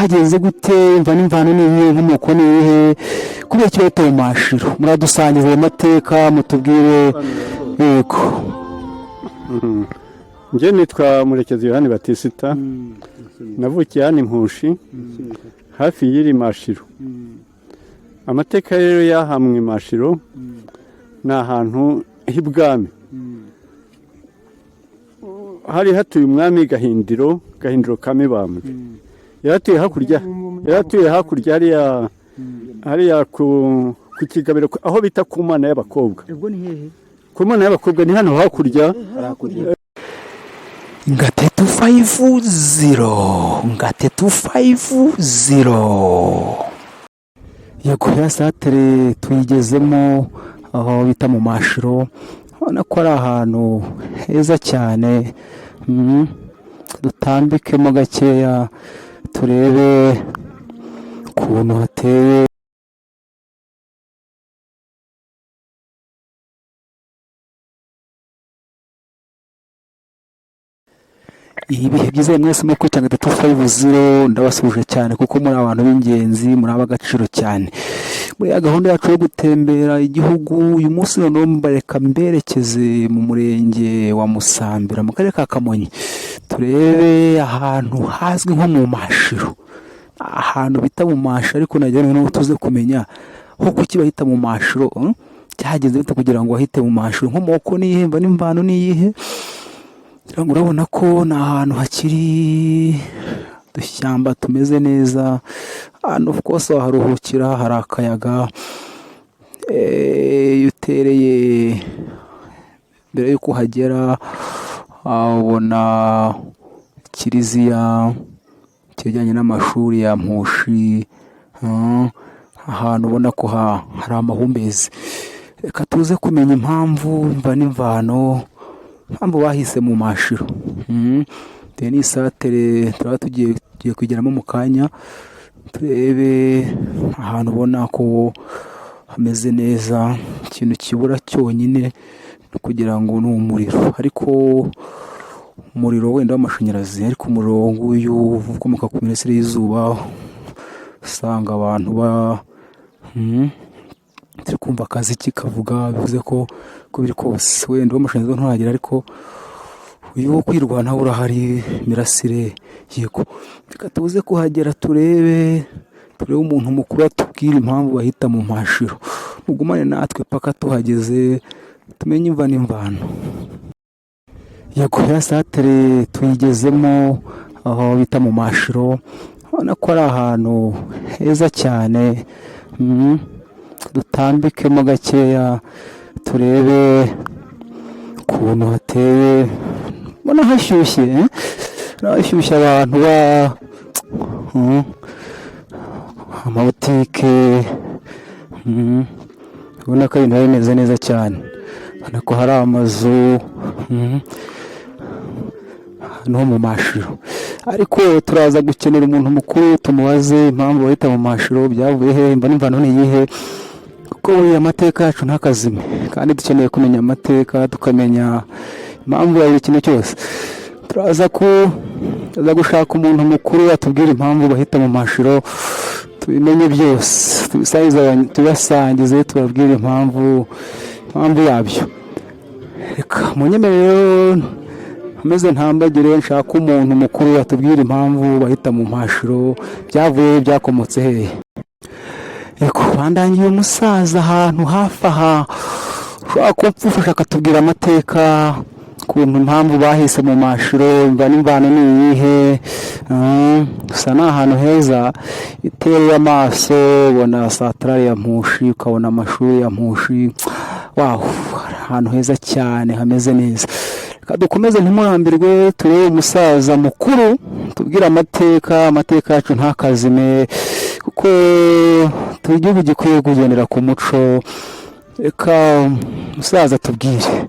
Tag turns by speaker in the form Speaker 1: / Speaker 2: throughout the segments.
Speaker 1: Byagenze gute? Imva n'imvano ni iyihe? Inkomoko ni iyihe? Kubera iki bahita mu Mashiro? Muradusangiza ayo mateka, mutubwire. Yego.
Speaker 2: Njye nitwa Murekezi Yohani Batisita, navukiye hano Impushi, hafi y'iri mashiro. Amateka rero y'aha mu Mashiro ni ahantu h'ibwami hari hatuye umwami Gahindiro, Gahindiro ka Mibambwe. Yaratuye hakurya, yaratuye hakurya hariya, hariya ku Kigabiro, aho bita ku Mana y'Abakobwa.
Speaker 3: Ubwo ni hehe?
Speaker 2: Ku Mana y'Abakobwa ni hano hakurya.
Speaker 1: Ngate 250, Ngate 250. Yego, ya satere tuyigezemo aho bita mu Mashiro. Ubona ko ari ahantu heza cyane. Dutambikemo gakeya turebe ukuntu hateye. Ibihe byiza mwese muri kuri 350. Ndabasuhuje cyane kuko muri abantu b'ingenzi, muri ab'agaciro cyane muri ya gahunda yacu yo gutembera igihugu. Uyu munsi noneho mbareka mberekeze mu murenge wa Musambira, mu karere ka Kamonyi, turebe ahantu hazwi nko mu Mashiro, ahantu bita mu Mashiro. Ariko nagira ngo tuze kumenya ho kuki bahita mu Mashiro, Cyagenze bite kugira ngo bahite mu Mashiro? Inkomoko ni iyihe? Mva n'imvano ni iyihe? Ngira ngo urabona ko ni ahantu hakiri udushyamba tumeze neza, ahantu of course waharuhukira, hari akayaga. Iyo utereye mbere y'uko uhagera, ubona kiliziya, ikijyanye n'amashuri ya Mpushi, ahantu ubona ko hari amahumbezi. Reka tuze kumenya impamvu, imva n'imvano, impamvu bahise mu Mashiro. Iyi ni isatere turaba tugiye kugeramo mu kanya, turebe ahantu ubona ko hameze neza. Ikintu kibura cyonyine ni ukugira ngo ni umuriro, ariko umuriro wenda w'amashanyarazi, ariko umuriro nguyu ukomoka ku mirasire y'izuba, usanga abantu ba turi kumva akaziki kavuga, bivuze ko uko biri kose wenda uw'amashanyarazi nturagera, ariko uyu wo kwirwanaho urahari, imirasire. Yego, reka tuze kuhagera turebe umuntu mukuru atubwire impamvu bahita mu Mashiro. Mugumane natwe paka tuhageze, tumenye imva n'imvano. Yego, ya satere tuyigezemo aho bita mu Mashiro. Ubona ko ari ahantu heza cyane. Dutambikemo gakeya turebe ukuntu hateye. Mbona hashyushye, eh? Hashyushye abantu ba amabutike, ubona ko ibintu biba bimeze neza cyane. Ubona ko hari amazu, ahantu ho mu Mashiro. Ariko turaza gukenera umuntu mukuru, tumubaze impamvu bahita mu Mashiro, byavuye he, imva n'imvano ni iyihe, kuko buriya amateka yacu ntakazime, kandi dukeneye kumenya amateka, tukamenya impamvu ya buri kintu cyose. Turaza gushaka umuntu mukuru atubwira impamvu bahita mu Mashiro, tubimenye byose, tubibasangize, tubabwire impamvu yabyo. Reka munyemerere nkomeze ntambagire, nshaka umuntu mukuru atubwira impamvu bahita mu Mashiro, byavuye, byakomotse hehe. Reka bandangiye umusaza ahantu hafi aha ushobora kumfasha akatubwira amateka, ukuntu impamvu bahise mu Mashiro, imva n'imvano ni iyihe. Gusa ni ahantu heza itereye amaso, ubona satarari ya Mpushi, ukabona amashuri ya Mpushi. Wow, ahantu heza cyane hameze neza. Reka dukomeze, ntimurambirwe, turebe umusaza mukuru tubwire amateka, amateka yacu ntakazime, kuko turi igihugu gikwiye kugendera ku muco. Reka umusaza tubwire,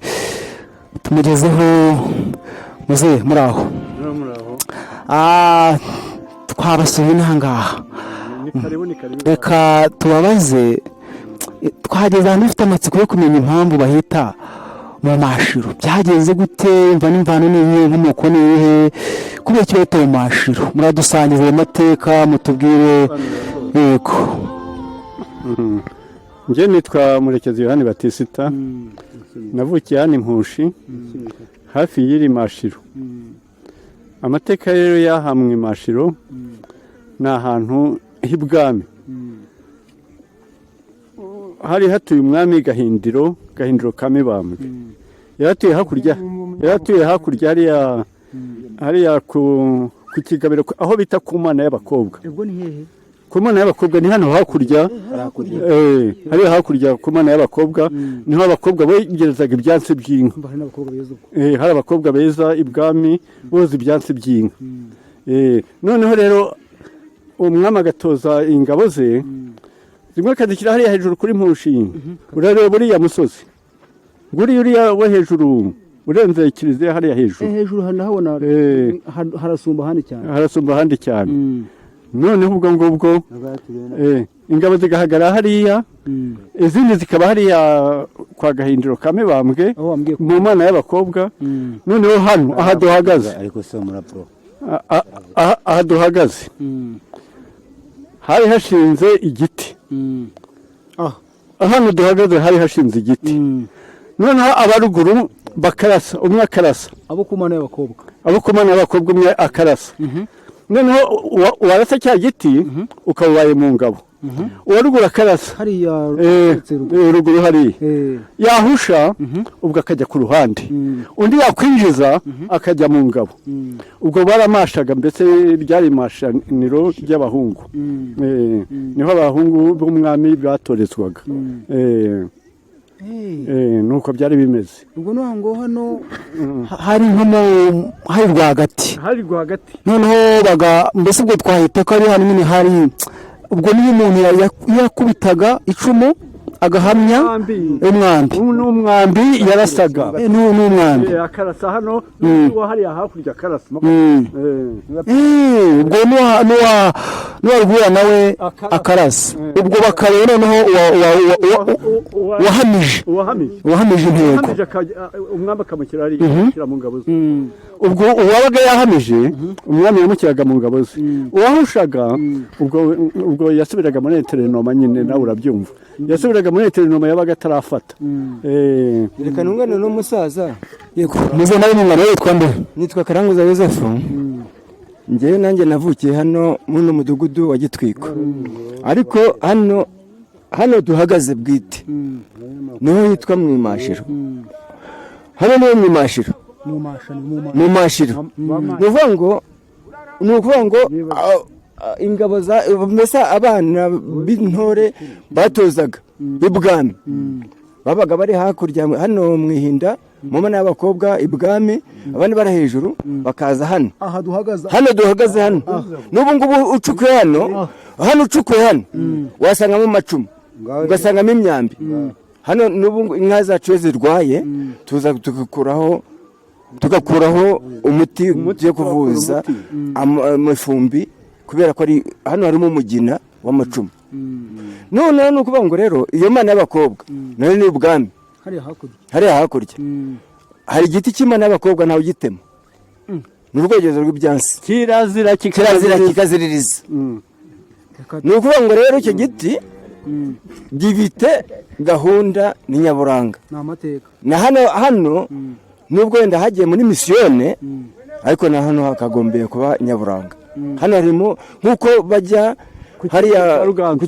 Speaker 1: tumugezeho. Muzehe, muri aho? Twabasuye n'ahangaha.
Speaker 2: Ni karibu, ni karibu.
Speaker 1: Reka tubabaze, twahageze ahantu dufite amatsiko yo kumenya impamvu bahita Mu Mashiro byagenze gute? Imva n'imvano ni iyihe? Inkomoko ni iyihe? Kubera iki bahita mu Mashiro? Muradusangiza ayo mateka, mutubwire. Yego.
Speaker 2: Njye nitwa Murekezi Yohani Batisita, navukiye hano Impushi, hafi y'iri mashiro. Amateka rero y'aha mu Imashiro ni ahantu h'ibwami hari hatuye umwami Gahindiro, Gahindiro ka Mibambwe. Yaratuye hakurya, yaratuye hakurya hariya ku Kigabiro, aho bita ku Mana y'Abakobwa.
Speaker 1: Ubwo ni hehe?
Speaker 2: Ku Mana y'Abakobwa ni hano hakurya, hariya hakurya ku Mana y'Abakobwa, niho abakobwa begerezaga ibyansi by'inka.
Speaker 1: Hari n'abakobwa beza ubwo?
Speaker 2: Hari abakobwa beza ibwami boza ibyansi by'inka. Noneho rero umwami agatoza ingabo ze, zimwe akazishyira hariya hejuru kuri Mpushi. Urareba uriya musozi nguriya, uriya wo hejuru urenze kiliziya hariya hejuru.
Speaker 1: Hejuru ndahabona. Harasumba ahandi cyane.
Speaker 2: Harasumba ahandi cyane. Noneho ubwo ngubwo ingabo zigahagarara hariya, izindi zikaba hariya kwa Gahindiro ka Mibambwe,
Speaker 1: aho wambwiye.
Speaker 2: mu Mana y'Abakobwa. Noneho hano aha duhagaze,
Speaker 3: ariko se murapro
Speaker 2: aha duhagaze hari hashinze igiti. Hano duhagaze hari hashinze igiti. Noneho abaruguru bakarasa, umwe akarasa.
Speaker 1: Abo ku Mana y'Abakobwa?
Speaker 2: Abo ku Mana y'Abakobwa, umwe akarasa. Noneho uwarasa cya giti ukaba ubaye mu ngabo. Uwa ruguru akarasa.
Speaker 1: Hariya?
Speaker 2: Ruguru hariya. Yahusha, ubwo akajya ku ruhande. Undi yakwinjiza akajya mu ngabo. Ubwo baramashaga, mbese ryari imashaniro ry'abahungu. Niho abahungu b'umwami batorezwaga. Nuko byari bimeze.
Speaker 1: Ubwo ni ngo hano hari nko mu hari rwagati?
Speaker 2: Hari rwagati.
Speaker 1: Noneho baga mbese ubwo twahita ko ari hano nyine hari ubwo niyo umuntu yakubitaga icumu agahamya.
Speaker 2: Umwambi.
Speaker 1: Umwambi.
Speaker 2: N'umwambi yarasaga.
Speaker 1: N'umwambi.
Speaker 2: Akarasa hano, n'uwo hariya hakurya akarasa.
Speaker 1: Ubwo n'uwarwura nawe
Speaker 2: akarasa.
Speaker 1: Akarasa. Ubwo bakareba noneho uwahamije.
Speaker 2: Uwahamije.
Speaker 1: Uwahamije intego.
Speaker 2: Uwahamije umwami akamushyira hariya, akamushyira mu ngabo ze. Ubwo uwabaga yahamije, umwami yamushyiraga mu ngabo ze. Uwahushaga ubwo yasubiraga muri interinoma nyine, nawe urabyumva, yasubiraga muri interinoma yabaga atarafata.
Speaker 3: Reka ntungane n'umusaza.
Speaker 1: Yego, muze nawe mungana. Witwa nde?
Speaker 3: Nitwa Karanguza Yosefu. Njyewe nanjye navukiye hano muri uno mudugudu wa Gitwiko, ariko hano duhagaze bwite niho hitwa mu Imashiro. Hano niho mu Imashiro, mu Mashiro. Ni ukuvuga ngo ingabo za mbese abana b'intore batozaga ibwami babaga bari hakurya hano mu Ihinda, mu Mana y'Abakobwa ibwami, abandi bari hejuru bakaza hano.
Speaker 1: Aha duhagaze?
Speaker 3: Hano duhagaze hano. N'ubu ngubu ucukuye hano, hano ucukuye hano wasangamo amacumu, ugasangamo imyambi. Hano n'ubu inka zacu iyo zirwaye tuza tugakuraho umuti tugiye kuvuza amafumbi, kubera ko ari hano harimo umugina w'amacumu. Noneho ni ukuvuga ngo rero iyo Mana y'Abakobwa nayo ni ubwami.
Speaker 1: Hariya hakurya?
Speaker 3: Hariya hakurya hari igiti cy'Imana y'Abakobwa, ntawe ugitema, ni urwegezo rw'ibyansi.
Speaker 2: Kirazira.
Speaker 3: Kirazira kikaziririza. Ni ukuvuga ngo rero icyo giti gifite gahunda, ni nyaburanga.
Speaker 1: Ni amateka.
Speaker 3: Na hano nubwo wenda hagiye muri misiyone, ariko na hano hakagombeye kuba nyaburanga. Hano harimo nk'uko bajya hariya.
Speaker 2: Ruganzu.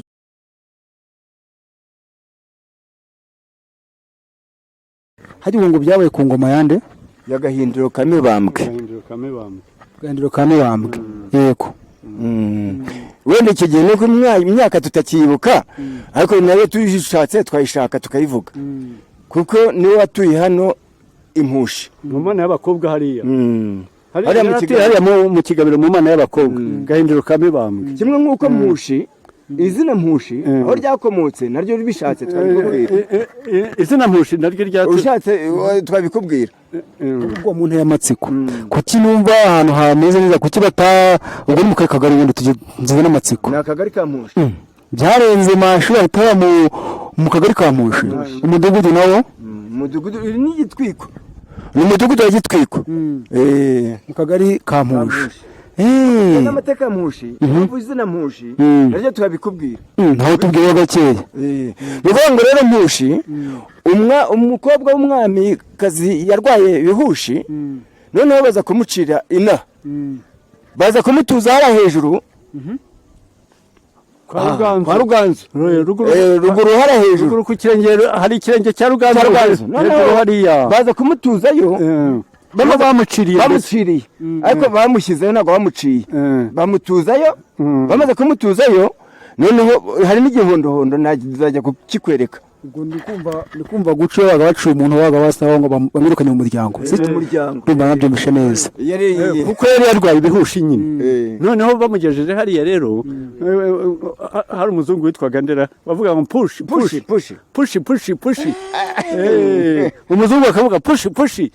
Speaker 1: Hariya ngo byabaye ku ngoma yande?
Speaker 3: Y'Agahindiro ka Mibambwe.
Speaker 2: Gahindiro ka Mibambwe.
Speaker 1: Gahindiro ka Mibambwe, yego.
Speaker 3: Wenda icyo gihe nuko imyaka tutakiyibuka, ariko nayo tuyishatse twayishaka tukayivuga, kuko niwe watuye hano Impushi.
Speaker 2: Mu Mana y'Abakobwa hariya.
Speaker 3: Hariya mu
Speaker 2: hariya
Speaker 3: Kigabiro.
Speaker 2: Hariya mu Kigabiro, mu Mana y'Abakobwa, Gahindiro ka Mibambwe.
Speaker 3: Kimwe nk'uko Mpushi, izina Mpushi aho ryakomotse naryo bishatse twabikubwira.
Speaker 2: Izina Mpushi naryo ryatse.
Speaker 3: Ushatse twabikubwira.
Speaker 1: Ubwo mu ntera y'amatsiko, kuki numva ahantu hameze neza, kuki bata ubwo ni mu kahe kagari? Ubundi tujye nziza n'amatsiko.
Speaker 3: Ni akagari ka Mpushi.
Speaker 1: Byarenze Mashu bahita baba mu Mu kagari ka Mpushi, umudugudu nawo?
Speaker 3: Umudugudu iri ni Gitwiko, ni umudugudu wa Gitwiko.
Speaker 1: Mu kagari ka Mpushi.
Speaker 3: N'amateka ya Mpushi, impamvu izina Mpushi naryo turabikubwira.
Speaker 1: Ntaho tubwiyeho gakeya.
Speaker 3: Ni ukuvuga ngo rero Mpushi, umukobwa w'umwamikazi yarwaye ibihushi, noneho baza kumucira inaha, baza kumutuza hariya hejuru.
Speaker 2: Kwa Ruganzu.
Speaker 3: Kwa Ruganzu.
Speaker 2: Ruguru.
Speaker 3: Ruguru hariya hejuru.
Speaker 2: Ruguru ku kirenge hari ikirenge cya Ruganzu.
Speaker 3: Cya Ruganzu.
Speaker 2: Hejuru
Speaker 3: Noneho
Speaker 2: hariya.
Speaker 3: baza kumutuzayo.
Speaker 2: Bamwe bamuciriye mbese.
Speaker 3: Bamuciriye, ariko bamushyizeyo, ntabwo bamuciye. Bamutuzayo. Bamaze kumutuzayo, noneho hari n'igihondohondo, nazajya kukikwereka.
Speaker 1: Ubwo ndi kumva guca babaga baciye umuntu, wabaga basaba ngo bamwirukane mu muryango.
Speaker 3: Mu muryango.
Speaker 1: Ndumva nabyumvishe neza.
Speaker 3: Yari
Speaker 2: Kuko yari yarwaye ibihushi nyine. Noneho bamugejeje hariya rero, hari umuzungu witwaga Ndera bavuga ngo pushi.
Speaker 3: Pushi.
Speaker 2: Pushi.
Speaker 3: Pushi.
Speaker 2: Pushi, pushi, pushi. Umuzungu akavuga pushi, pushi.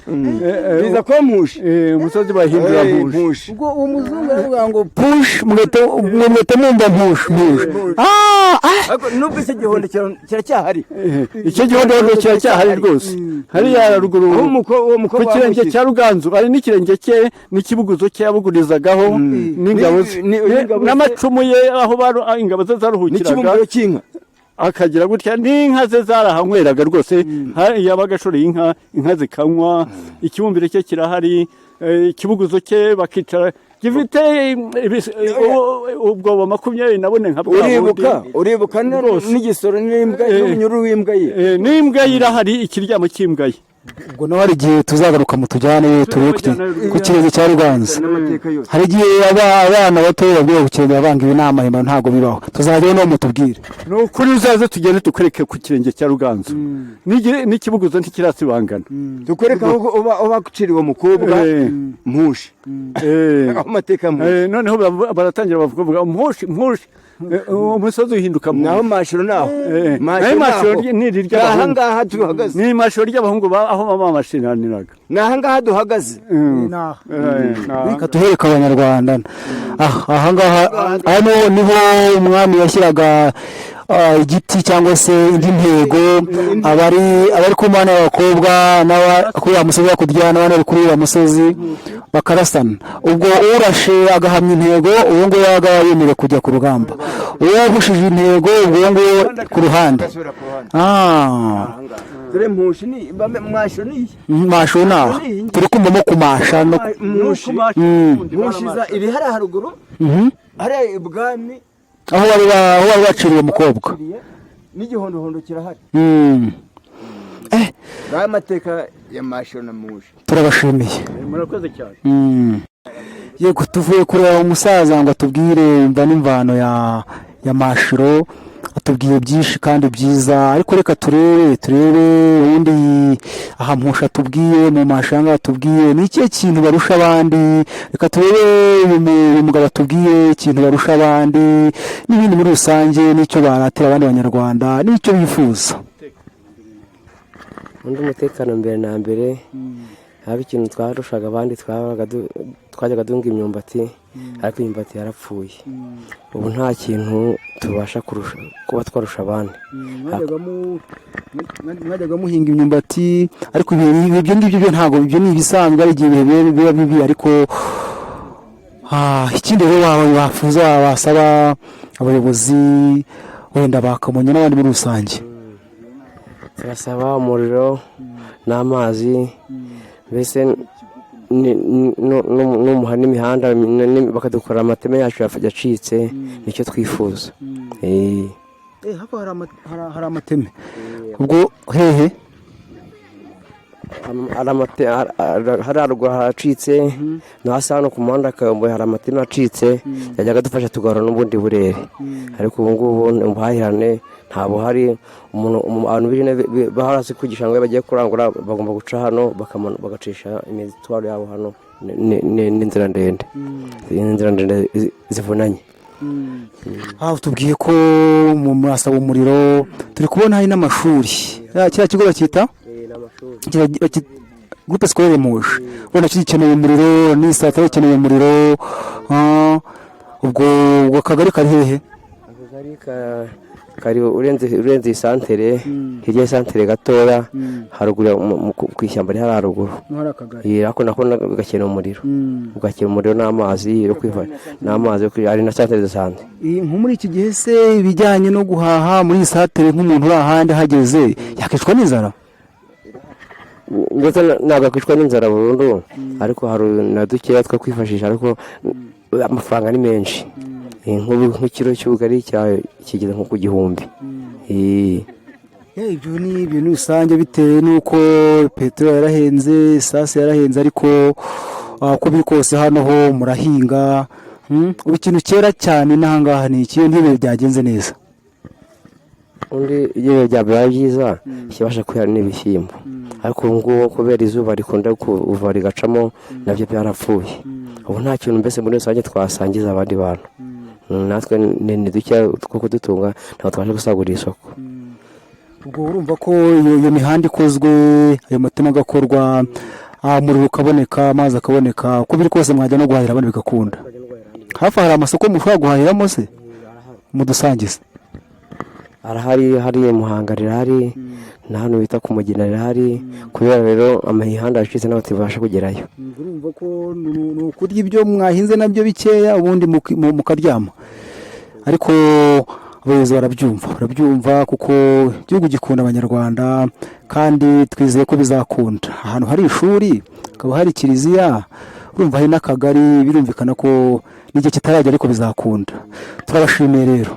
Speaker 3: Biza kuba Mpushi.
Speaker 2: Umusozi bahindura Mpushi.
Speaker 3: Mpushi.
Speaker 1: Ubwo uwo muzungu aravuga ngo push, mugahita mwumva Mpush, Mpush. Ah, ah.
Speaker 3: Ariko nubwo icyo gihondo kiracyahari.
Speaker 2: Icyo gihondo kiracyahari rwose hariya ruguru.
Speaker 3: Aho uwo
Speaker 2: Ku
Speaker 3: mukobwa
Speaker 2: kirenge
Speaker 3: bamushyize.
Speaker 2: cya Ruganzu hari n'ikirenge cye n'ikibuguzo cye yabugurizagaho n'ingabo ze.
Speaker 3: N'ingabo ze.
Speaker 2: N'amacumu ye, aho ingabo ze zaruhukiraga.
Speaker 3: N'ikibumbiro cy'inka.
Speaker 2: Akagira gutya n'inka ze zarahanyweraga rwose. Yabaga ashoreye inka, inka zikanywa. Ikibumbiro cye kirahari, ikibuguzo cye bakicara gifite ubwobo 24 nka bwa bundi.
Speaker 3: Uribuka
Speaker 2: Rwose.
Speaker 3: n'igisoro n'imbwa, n'umunyururu w'imbwa ye.
Speaker 2: N'imbwa ye irahari, ikiryamo cy'imbwa ye.
Speaker 1: Ubwo nawe hari igihe tuzagaruka mu tujyane turebe ku kirenge cya Ruganzu.
Speaker 3: N'amateka yose.
Speaker 1: Hari igihe abana bato babwira ku kirenge bavanga inama himbano, ntabwo bibaho. Tuzajyayo no mutubwire.
Speaker 2: Ni ukuri, uzaze tugende tukwereke ku kirenge cya Ruganzu. N'ikibuguzo ntikirasibangana.
Speaker 3: Tukwereka aho uba uciriwe umukobwa Mpushi, aho amateka ya Mpushi.
Speaker 2: Noneho baratangira bavuga Mpushi, Mpushi. Umusozi uhinduka Mpushi.
Speaker 3: Naho Mashiro naho.
Speaker 2: Naho Mashiro ni iri
Speaker 3: Ni
Speaker 2: ry'abahungu.
Speaker 3: ahangaha duhagaze.
Speaker 2: Ni Mashiro ry'abahungu, aho bamashiraniraga.
Speaker 3: Ni ahangaha duhagaze.
Speaker 1: Reka tuhereke Abanyarwanda. Ahangaha hano niho umwami yashyiraga igiti cyangwa se indi ntego, abari ku mana y'abakobwa n'aba kuri uriya musozi hakurya n'abandi bari kuri uriya musozi bakarasana. Ubwo urashe agahamya intego, uwo nguwo yabaga yemerewe kujya ku rugamba. Uwo yahushije intego, ubwo uwo nguwo ku ruhande.
Speaker 3: Gasubira ku ruhande.
Speaker 1: Ah.
Speaker 3: Dore Mpushi ni Mwasho ni iyi.
Speaker 1: Masho naho turi kumvamo kumasha no
Speaker 3: Mpushi. Mpushi iri hariya haruguru, hariya ibwami.
Speaker 1: Aho bari baciriye umukobwa.
Speaker 3: N'igihondohondo kirahari. Ngaho amateka ya Mashiro na Mpushi.
Speaker 1: Turabashimiye.
Speaker 2: Murakoze cyane.
Speaker 1: Yego, tuvuye kureba umusaza ngo atubwire imva n'imvano ya Mashiro, atubwiye byinshi kandi byiza. Ariko reka turebe ubundi aha Mpusha atubwiye, mu mashanga atubwiye ni ikihe kintu barusha abandi. Reka turebe uyu mugabo atubwiye ikintu barusha abandi n'ibindi muri rusange, n'icyo baratira abandi Banyarwanda n'icyo bifuza.
Speaker 4: Undi umutekano mbere na mbere, haba ikintu twarushaga abandi, twajyaga duhinga imyumbati, ariko imyumbati yarapfuye. Ubu nta kintu tubasha kurusha, kuba twarusha abandi.
Speaker 1: Mwajyaga muhinga imyumbati, ariko ibyo ngibyo byo ntabwo, ibyo ni ibisanzwe, ari igihe ibihe biba bibi. Ariko ikindi rero waba wafuza, wasaba abayobozi wenda bakamonye n'abandi muri rusange?
Speaker 4: Turasaba umuriro n'amazi, mbese n'imihanda, bakadukorera amateme yacu yacitse, nicyo twifuza.
Speaker 1: Hafi hari amateme, ubwo hehe?
Speaker 4: Hari haruguru haracitse, no hasi hano ku muhanda Kayombo hari amateme acitse yajyaga adufasha tugahura n'ubundi burere, ariko ubu ngubu ubuhahirane nta buhari. Abantu b'ijene baharazi kwigisha ngo iyo bagiye kurangura bagomba guca hano, bagacisha imitwaro yabo hano. N'inzira ndende, inzira ndende zivunanye.
Speaker 1: Aha tubwiye ko murasaba umuriro, turi kubona hari n'amashuri. Kiriya kigo bacyita Groupe Scolaire Mpushi, ubona cyo gikeneye umuriro, n'isata ikeneye umuriro. Ubwo akagari kari hehe?
Speaker 4: Akagari Kari urenze iyi santere, hirya y'isantere gatoya, haruguru ku ishyamba riri haruguru.
Speaker 1: No hari akagari.
Speaker 4: Iyi ariko nako gakenera umuriro, ugakenera umuriro n'amazi yo kwiva n'amazi yo ari na santere de sante.
Speaker 1: Iyi, nko muri iki gihe se, ibijyanye no guhaha muri iyi santere, nk'umuntu uri ahandi ahageze yakicwa n'inzara?
Speaker 4: Ndetse ntabwo akwicwa n'inzara burundu, ariko hari na dukeya two kwifashisha, ariko amafaranga ni menshi. Nk'ubu nk'ikiro cy'ubugari kigeze nko ku 1000.
Speaker 1: Ibyo ni ibintu rusange bitewe n'uko peteroli yarahenze, esanse yarahenze, ariko uko biri kose hano ho murahinga. Ubu ikintu cyera cyane n'ahangaha ni iki ntibibe byagenze neza?
Speaker 4: Undi iyo byabaye byiza ikibasha kwera ni ibishyimbo, ariko ubu ngubu kubera izuba rikunda kuva rigacamo, nabyo byarapfuye. Ubu nta kintu mbese muri rusange twasangiza abandi bantu. Natwe ni duke two kudutunga, ntabwo tubasha gusagurira isoko.
Speaker 1: Ubwo urumva ko iyo mihanda ikozwe, ayo matema agakorwa, umuriro ukaboneka, amazi akaboneka, uko biri kose mwajya no guhahira abandi bigakunda. Hafi hari amasoko mushobora guhahiramo se, mudusangize?
Speaker 4: Arahari, hariya Muhanga rirahari, na hano bita ku Mugina rirahari. Kubera rero imihanda yacitse, ntabwo tubasha kugerayo.
Speaker 1: Urumva ko ni ukurya ibyo mwahinze nabyo bikeya, ubundi mukaryama. Ariko abayobozi barabyumva, barabyumva, kuko igihugu gikunda Abanyarwanda, kandi twizeye ko bizakunda. Ahantu hari ishuri, hakaba hari kiliziya, urumva hari n'akagari, birumvikana ko n'igihe kitarajya, ariko bizakunda. Turabashimiye rero.